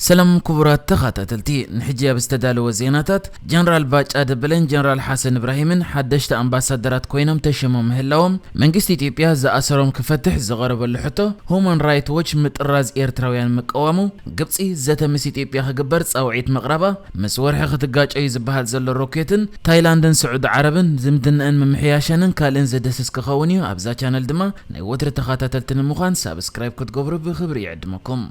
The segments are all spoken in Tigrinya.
ሰላም ክቡራት ተኸታተልቲ፣ ንሕጂ ኣብ ዝተዳለወ ዜናታት፣ ጀነራል ባጫ ደበለን ጀነራል ሓሰን እብራሂምን ሓደሽቲ ኣምባሳደራት ኮይኖም ተሸሞም ምህላዎም፣ መንግስቲ ኢትዮጵያ ዝኣሰሮም ክፈትሕ ዝቐረበሉ ሕቶ፣ ሁማን ራይት ዎች ምጥራዝ ኤርትራውያን ምቅዋሙ፣ ግብጺ ዘተ ምስ ኢትዮጵያ ክግበር ጻውዒት ምቕራባ፣ ምስ ወርሒ ክትጋጨ እዩ ዝበሃል ዘሎ ሮኬትን ታይላንድን ስዑዲ ዓረብን ዝምድነአን ምምሕያሸንን ካልእን ዘደስስ ክኸውን እዩ። ኣብዛ ቻነል ድማ ናይ ወትሪ ተኸታተልቲ ንምዃን ሳብስክራይብ ክትገብሩ ብኽብሪ ይዕድመኩም።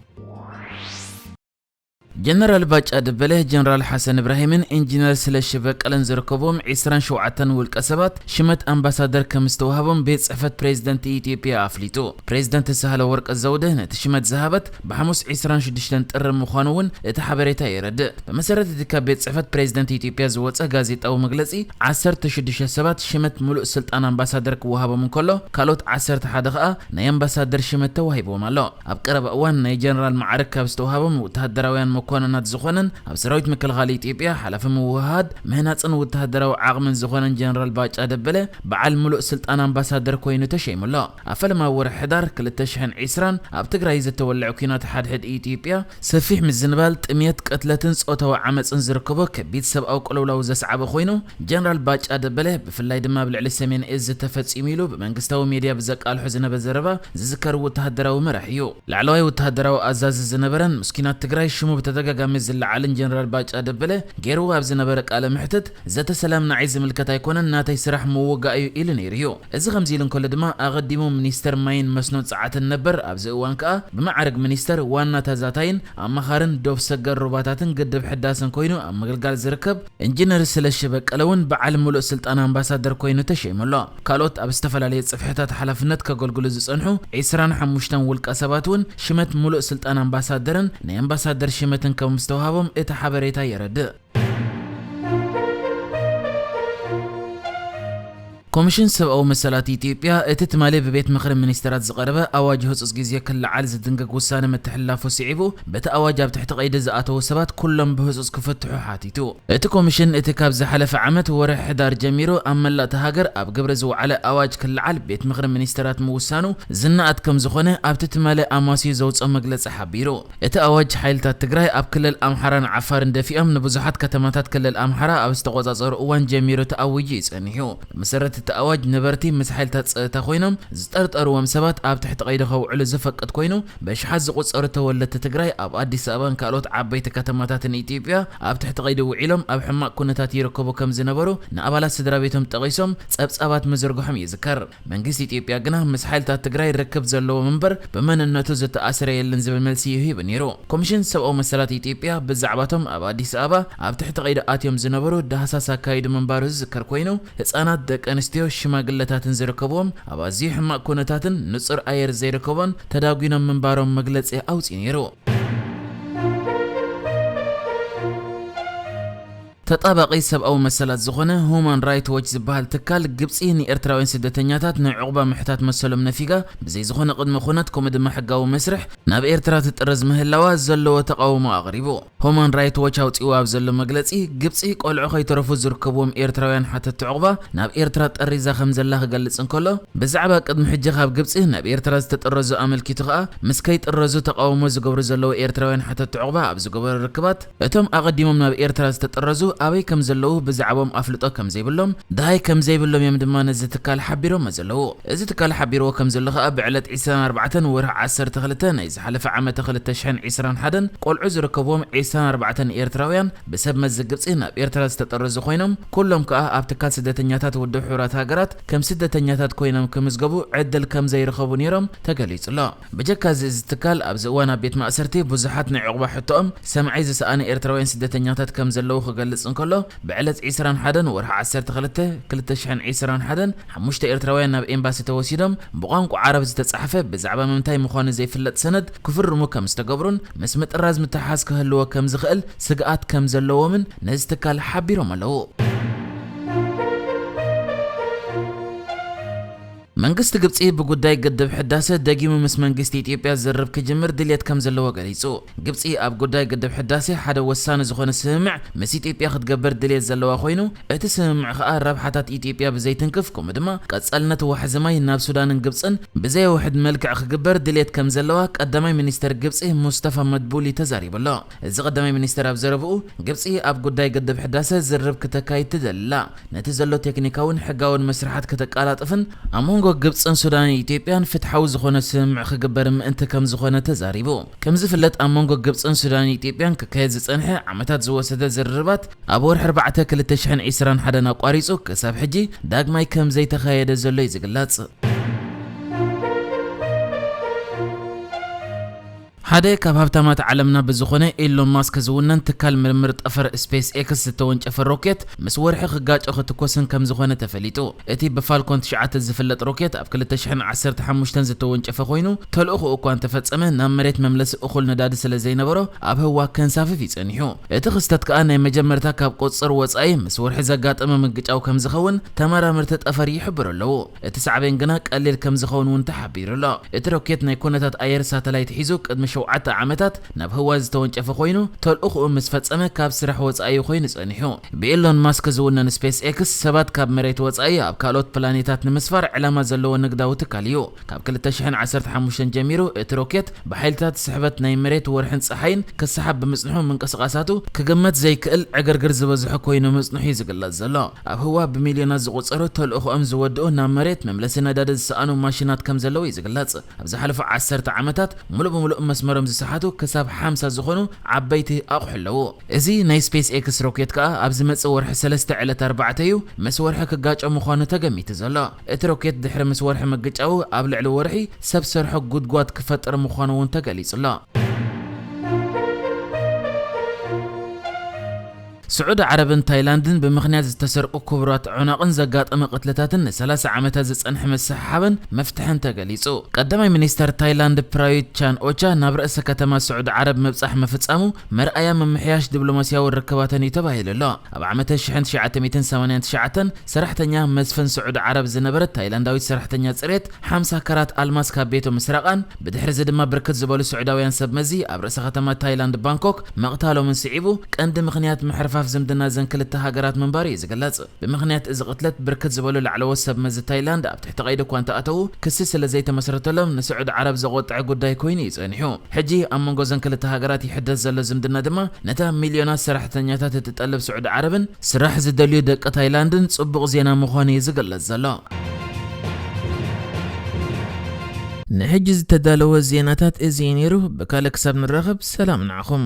ጀነራል ባጫ ደበለ፣ ጀነራል ሓሰን እብራሂምን ኢንጂነር ስለሺ በቀለን ዝርከብዎም ዒስራን ሸውዓተን ውልቀ ሰባት ሽመት ኣምባሳደር ከም ዝተዋህቦም ቤት ጽሕፈት ፕሬዝደንት ኢትዮጵያ ኣፍሊጡ። ፕሬዝደንት ሳህለ ወርቀ ዘውደ ነቲ ሽመት ዝሃበት ብሓሙስ ዒስራን ሽዱሽተን ጥሪ ምዃኑ እውን እቲ ሓበሬታ የረድእ። ብመሰረት እቲ ካብ ቤት ጽሕፈት ፕሬዝደንት ኢትዮጵያ ዝወጸ ጋዜጣዊ መግለጺ፣ ዓሰርተ ሽዱሽተ ሰባት ሽመት ምሉእ ስልጣን ኣምባሳደር ክወሃቦም እንከሎ፣ ካልኦት ዓሰርተ ሓደ ከኣ ናይ ኣምባሳደር ሽመት ተዋሂብዎም ኣሎ። ኣብ ቀረባ እዋን ናይ ጀነራል ማዕርግ ካብ ዝተዋህቦም ወተሃደራውያን መኮንናት ዝኾነን ኣብ ሰራዊት ምክልኻል ኢትዮጵያ ሓላፊ ምውህሃድ፣ ምህናጽን ወተሃደራዊ ዓቕምን ዝኾነን ጀነራል ባጫ ደበለ በዓል ምሉእ ስልጣን ኣምባሳደር ኮይኑ ተሸይሙ ኣሎ። ኣብ ፈለማ ወርሒ ሕዳር ክልተ ሽሕን ዒስራን ኣብ ትግራይ ዝተወልዐ ኲናት ሓድሕድ ኢትዮጵያ ሰፊሕ ምዝንባል፣ ጥምየት፣ ቅትለትን ጾታዊ ዓመጽን ዝርከቦ ከቢድ ሰብኣዊ ቅልውላው ዘስዓበ ኮይኑ፣ ጀነራል ባጫ ደበለ ብፍላይ ድማ ኣብ ልዕሊ ሰሜን እዝ ተፈጺሙ ኢሉ ብመንግስታዊ ሜድያ ብዘቃልሖ ዝነበረ ዘረባ ዝዝከር ወተሃደራዊ መራሒ እዩ። ላዕለዋይ ወተሃደራዊ ኣዛዚ ዝነበረን ምስ ኲናት ትግራይ ሽሙ ብተደጋጋሚ ዝለዓልን ጀነራል ባጫ ደበለ ገይርዎ ኣብ ዝነበረ ቃለ መሕትት፣ "ዘተ ሰላም ንዓይ ዝምልከት ኣይኮነን፣ ናተይ ስራሕ ምውጋእ እዩ" ኢሉ ነይሩ እዩ። እዚ ከምዚ ኢሉ እንከሎ ድማ ኣቐዲሙ ሚኒስተር ማይን መስኖን ጸዓትን ነበር፣ ኣብዚ እዋን ከኣ ብማዕረግ ሚኒስተር ዋና ተዛታይን ኣማኻርን ዶብ ሰገር ሩባታትን ግድብ ሕዳሰን ኮይኑ ኣብ ምግልጋል ዝርከብ ኢንጂነር ስለሺ በቀለ እውን በዓል ምሉእ ስልጣን ኣምባሳደር ኮይኑ ተሸይሙ ኣሎ። ካልኦት ኣብ ዝተፈላለየ ጽፍሕታት ሓላፍነት ከገልግሉ ዝጸንሑ ዒስራን ሓሙሽተን ውልቀ ሰባት እውን ሽመት ምሉእ ስልጣን ኣምባሳደርን ናይ ኣምባሳደር ሽመትን ከም ዝተዋህቦም እቲ ሓበሬታ የረድእ። ኮሚሽን ሰብኣዊ መሰላት ኢትዮጵያ እቲ ትማሊ ብቤት ምኽሪ ሚኒስተራት ዝቐረበ ኣዋጅ ህጹጽ ግዜ ክለዓል ዝድንግግ ውሳነ ምትሕልላፉ ስዒቡ፣ በቲ ኣዋጅ ኣብ ትሕቲ ቀይዲ ዝኣተዉ ሰባት ኩሎም ብህጹጽ ክፍትሑ ሓቲቱ። እቲ ኮሚሽን እቲ ካብ ዝሓለፈ ዓመት ወርሒ ሕዳር ጀሚሩ ኣብ መላእ እታ ሃገር ኣብ ግብሪ ዝወዓለ ኣዋጅ ክለዓል ቤት ምኽሪ ሚኒስተራት ምውሳኑ ዝነኣድ ከም ዝኾነ ኣብቲ ትማሊ ኣማስዩ ዘውጽኦ መግለጺ ሓቢሩ። እቲ ኣዋጅ ሓይልታት ትግራይ ኣብ ክልል ኣምሓራን ዓፋርን ደፊኦም ንብዙሓት ከተማታት ክልል ኣምሓራ ኣብ ዝተቖጻጸሩ እዋን ጀሚሩ ተኣዊጁ እዩ ጸኒሑ። ብመሰረት እቲ ኣዋጅ ነበርቲ ምስ ሓይልታት ጸጥታ ኮይኖም ዝጠርጠርዎም ሰባት ኣብ ትሕቲ ቀይዲ ከውዕሉ ዝፈቅድ ኮይኑ፣ በሽሓት ዝቑጸሩ ተወለድቲ ትግራይ ኣብ ኣዲስ ኣበባን ካልኦት ዓበይቲ ከተማታትን ኢትዮጵያ ኣብ ትሕቲ ቀይዲ ውዒሎም ኣብ ሕማቕ ኩነታት ይርከቡ ከም ዝነበሩ ንኣባላት ስድራ ቤቶም ጠቒሶም ጸብጻባት ምዝርግሖም ይዝከር። መንግስቲ ኢትዮጵያ ግና ምስ ሓይልታት ትግራይ ርክብ ዘለዎ እምበር ብመንነቱ ዝተኣስረ የለን ዝብል መልሲ እዩ ሂቡ ነይሩ። ኮሚሽን ሰብኣዊ መሰላት ኢትዮጵያ ብዛዕባቶም ኣብ ኣዲስ ኣበባ ኣብ ትሕቲ ቀይዲ ኣትዮም ዝነበሩ ዳህሳስ ኣካይዱ ምንባሩ ዝዝከር ኮይኑ፣ ህጻናት፣ ደቂ ኣንስትዮ፣ ሽማግለታትን ዝርከብዎም ኣብ ኣዝዩ ሕማቕ ኩነታትን ንጹር ኣየር ዘይርከቦን ተዳጒኖም ምንባሮም መግለጺ ኣውጺኡ ነይሩ። ተጣባቒ ሰብኣዊ መሰላት ዝኾነ ሁማን ራይት ዎች ዝበሃል ትካል፣ ግብጺ ንኤርትራውያን ስደተኛታት ናይ ዑቕባ ምሕታት መሰሎም ነፊጋ፣ ብዘይ ዝኾነ ቅድመ ኩነት ከምኡ ድማ ሕጋዊ መስርሕ ናብ ኤርትራ ትጥረዝ ምህላዋ ዘለዎ ተቓውሞ ኣቕሪቡ። ሁማን ራይት ዎች ኣውጺኡ ኣብ ዘሎ መግለጺ፣ ግብጺ ቆልዑ ከይተረፉ ዝርከብዎም ኤርትራውያን ሓተቲ ዑቕባ ናብ ኤርትራ ጠሪዛ ከም ዘላ ክገልጽ እንከሎ፣ ብዛዕባ ቅድሚ ሕጂ ካብ ግብጺ ናብ ኤርትራ ዝተጠረዙ ኣመልኪቱ ከኣ፣ ምስ ከይጥረዙ ተቓውሞ ዝገብሩ ዘለዉ ኤርትራውያን ሓተቲ ዑቕባ ኣብ ዝገበሮ ርክባት፣ እቶም ኣቐዲሞም ናብ ኤርትራ ዝተጠረዙ ኣበይ ከም ዘለዉ ብዛዕባኦም ኣፍልጦ ከም ዘይብሎም፣ ደሃይ ከም ዘይብሎም እዮም ድማ ነዚ ትካል ሓቢሮሞ ዘለዉ። እዚ ትካል ሓቢርዎ ከም ዘሎ ከኣ ብዕለት ዒስራን ኣርባዕተን ወርሒ ዓሰርተ ክልተ ናይ ዝሓለፈ ዓመተ ክልተ ሽሕን ዒስራን ሓደን ቆልዑ ዝርከብዎም ዒስራን ኣርባዕተን ኤርትራውያን ብሰብ መዚ ግብጺ ናብ ኤርትራ ዝተጠረዙ ኮይኖም፣ ኩሎም ከኣ ኣብ ትካል ስደተኛታት ውድብ ሕቡራት ሃገራት ከም ስደተኛታት ኮይኖም ክምዝገቡ ዕድል ከም ዘይረኸቡ ነይሮም ተገሊጹ ኣሎ። ብጀካ እዚ፣ እዚ ትካል ኣብዚ እዋን ኣብ ቤት ማእሰርቲ ብዙሓት ናይ ዑቕባ ሕቶኦም ሰማዒ ዝሰኣነ ኤርትራውያን ስደተኛታት ከም ዘለዉ ክገልጽ እንከሎ፣ ብዕለት ዒስራን ሓደን ወርሒ ዓሰርተ ክልተ ክልተ ሽሕን ዒስራን ሓደን ሓሙሽተ ኤርትራውያን ናብ ኤምባሲ ተወሲዶም ብቋንቋ ዓረብ ዝተጻሕፈ ብዛዕባ ምንታይ ምዃኑ ዘይፍለጥ ሰነድ ክፍርሙ ከም ዝተገብሩን ምስ ምጥራዝ ምትሕሓዝ ክህልዎ ከም ዝኽእል ስግኣት ከም ዘለዎምን ነዚ ትካል ሓቢሮም ኣለዉ። መንግስቲ ግብጺ ብጉዳይ ግድብ ሕዳሰ ደጊሙ ምስ መንግስቲ ኢትዮጵያ ዝርርብ ክጅምር ድልየት ከም ዘለዎ ገሊጹ። ግብጺ ኣብ ጉዳይ ግድብ ሕዳሰ ሓደ ወሳኒ ዝኾነ ስምምዕ ምስ ኢትዮጵያ ክትገብር ድልየት ዘለዋ ኮይኑ፣ እቲ ስምምዕ ከኣ ረብሓታት ኢትዮጵያ ብዘይትንክፍ፣ ከምኡ ድማ ቀጻልነት ዋሕዚ ማይ ናብ ሱዳንን ግብጽን ብዘየውሕድ መልክዕ ክግበር ድልየት ከም ዘለዋ ቀዳማይ ሚኒስተር ግብጺ ሙስጠፋ መድቡሊ ተዛሪቡ ኣሎ። እዚ ቀዳማይ ሚኒስተር ኣብ ዘረብኡ፣ ግብጺ ኣብ ጉዳይ ግድብ ሕዳሰ ዝርርብ ክተካይድ ትደሊ ኣላ። ነቲ ዘሎ ቴክኒካውን ሕጋውን መስርሓት ከተቀላጥፍን ኣብ መንጎ ግብጽን ሱዳንን ኢትዮጵያን ፍትሓዊ ዝኾነ ስምምዕ ክግበር ምእንቲ ከም ዝኾነ ተዛሪቡ። ከም ዝፍለጥ፣ ኣብ መንጎ ግብጽን ሱዳንን ኢትዮጵያን ክካየድ ዝጸንሐ ዓመታት ዝወሰደ ዝርርባት፣ ኣብ ወርሒ ኣርባዕተ ክልተ ሽሕን ዕስራን ሓደን ኣቋሪጹ ክሳብ ሕጂ ዳግማይ ከም ዘይተኻየደ ዘሎ እዩ ዝግለጽ። ሓደ ካብ ሃብታማት ዓለምና ብዝኾነ ኢሎን ማስክ ዝውነን ትካል ምርምር ጠፈር ስፔስ ኤክስ ዝተወንጨፈ ሮኬት ምስ ወርሒ ክጋጮ ክትኮስን ከም ዝኾነ ተፈሊጡ። እቲ ብፋልኮን ትሽዓተ ዝፍለጥ ሮኬት ኣብ ክልተ ሽሕን ዓሰርተ ሓሙሽተን ዝተወንጨፈ ኮይኑ፣ ተልእኾኡ እኳ እንተፈጸመ፣ ናብ መሬት መምለሲ እኹል ነዳዲ ስለ ዘይነበሮ ኣብ ህዋ ከንሳፍፍ እዩ ጸኒሑ። እቲ ክስተት ከኣ ናይ መጀመርታ ካብ ቁጽጽር ወጻኢ ምስ ወርሒ ዘጋጠመ ምግጫው ከም ዝኸውን ተመራመርቲ ጠፈር ይሕብሩ ኣለዉ። እቲ ሳዕቤን ግና ቀሊል ከም ዝኸውን እውን ተሓቢሩ ኣሎ። እቲ ሮኬት ናይ ኩነታት ኣየር ሳተላይት ሒዙ ቅድሚ ሸውዓተ ዓመታት ናብ ህዋ ዝተወንጨፈ ኮይኑ፣ ተልእኾኡ ምስ ፈጸመ ካብ ስራሕ ወጻኢ ኮይኑ ጸኒሑ። ብኤሎን ማስክ ዝውነን ስፔስ ኤክስ ሰባት ካብ መሬት ወጻኢ ኣብ ካልኦት ፕላኔታት ንምስፋር ዕላማ ዘለዎ ንግዳዊ ትካል እዩ። ካብ ክልተ ሽሕን ዓሰርተ ሓሙሽተን ጀሚሩ እቲ ሮኬት ብሓይልታት ስሕበት ናይ መሬት፣ ወርሕን ጸሓይን ክሰሓብ ብምጽንሑ፣ ምንቅስቓሳቱ ክግመት ዘይክእል ዕግርግር ዝበዝሖ ኮይኑ ምጽንሑ እዩ ዝግለጽ ዘሎ። ኣብ ህዋ ብሚልዮናት ዝቑጸሩ ተልእኾኦም ዝወድኡ ናብ መሬት መምለሲ ነዳዲ ዝሰኣኑ ማሽናት ከም ዘለዉ እዩ ዝግለጽ። ኣብ ዝሓለፉ ዓሰርተ ዓመታት ምሉእ ብምሉእ መስመሮም ዝሰሓቱ ክሳብ ሓምሳ ዝኾኑ ዓበይቲ ኣቑሑ ኣለዉ። እዚ ናይ ስፔስ ኤክስ ሮኬት ከኣ ኣብ ዝመጽእ ወርሒ ሰለስተ ዕለት ኣርባዕተ እዩ ምስ ወርሒ ክጋጮ ምዃኑ ተገሚቱ ዘሎ። እቲ ሮኬት ድሕሪ ምስ ወርሒ ምግጫዉ ኣብ ልዕሊ ወርሒ ሰብ ሰርሖ ጉድጓድ ክፈጥር ምዃኑ እውን ተገሊጹ ኣሎ። ስዑዲ ዓረብን ታይላንድን ብምኽንያት ዝተሰርቁ ክቡራት ዑናቕን ዘጋጠመ ቅትለታትን ንሰላሳ ዓመታት ዝጸንሐ ምስሕሓብን መፍትሕን ተገሊጹ። ቀዳማይ ሚኒስተር ታይላንድ ፕራዩት ቻን ኦቻ ናብ ርእሰ ከተማ ስዑዲ ዓረብ ምብጻሕ ምፍጻሙ መርኣያ ምምሕያሽ ዲፕሎማስያዊ ርክባተን እዩ ተባሂሉ ኣሎ። ኣብ ዓመተ ሽሕን ትሽዓተ ሚእትን ሰማንያን ትሽዓተን ሰራሕተኛ መስፍን ስዑዲ ዓረብ ዝነበረት ታይላንዳዊት ሰራሕተኛ ጽሬት ሓምሳ ካራት ኣልማዝ ካብ ቤቱ ምስራቓን ብድሕሪዚ ድማ ብርክት ዝበሉ ስዑዳውያን ሰብ መዚ ኣብ ርእሰ ከተማ ታይላንድ ባንኮክ ምቕታሎምን ስዒቡ ቀንዲ ምኽንያት ምሕርፋፍ ዝምድና ዘን ክልተ ሃገራት ምንባሩ እዩ ዝግለጽ። ብምኽንያት እዚ ቅትለት ብርክት ዝበሉ ላዕለዎት ሰብ መዚ ታይላንድ ኣብ ትሕቲ ቀይዲ እኳ እንተኣተዉ፣ ክሲ ስለ ዘይተመስረተሎም ንስዑዲ ዓረብ ዘቖጥዐ ጉዳይ ኮይኑ እዩ ጸኒሑ። ሕጂ ኣብ መንጎ ዘን ክልተ ሃገራት ይሕደስ ዘሎ ዝምድና ድማ ነታ ሚልዮናት ሰራሕተኛታት እትጠልብ ስዑዲ ዓረብን ስራሕ ዝደልዩ ደቂ ታይላንድን ጽቡቕ ዜና ምዃኑ እዩ ዝግለጽ ዘሎ። ንሕጂ ዝተዳለወ ዜናታት እዚ እዩ ነይሩ። ብካልእ ክሳብ ንራኸብ ሰላም ንዓኹም።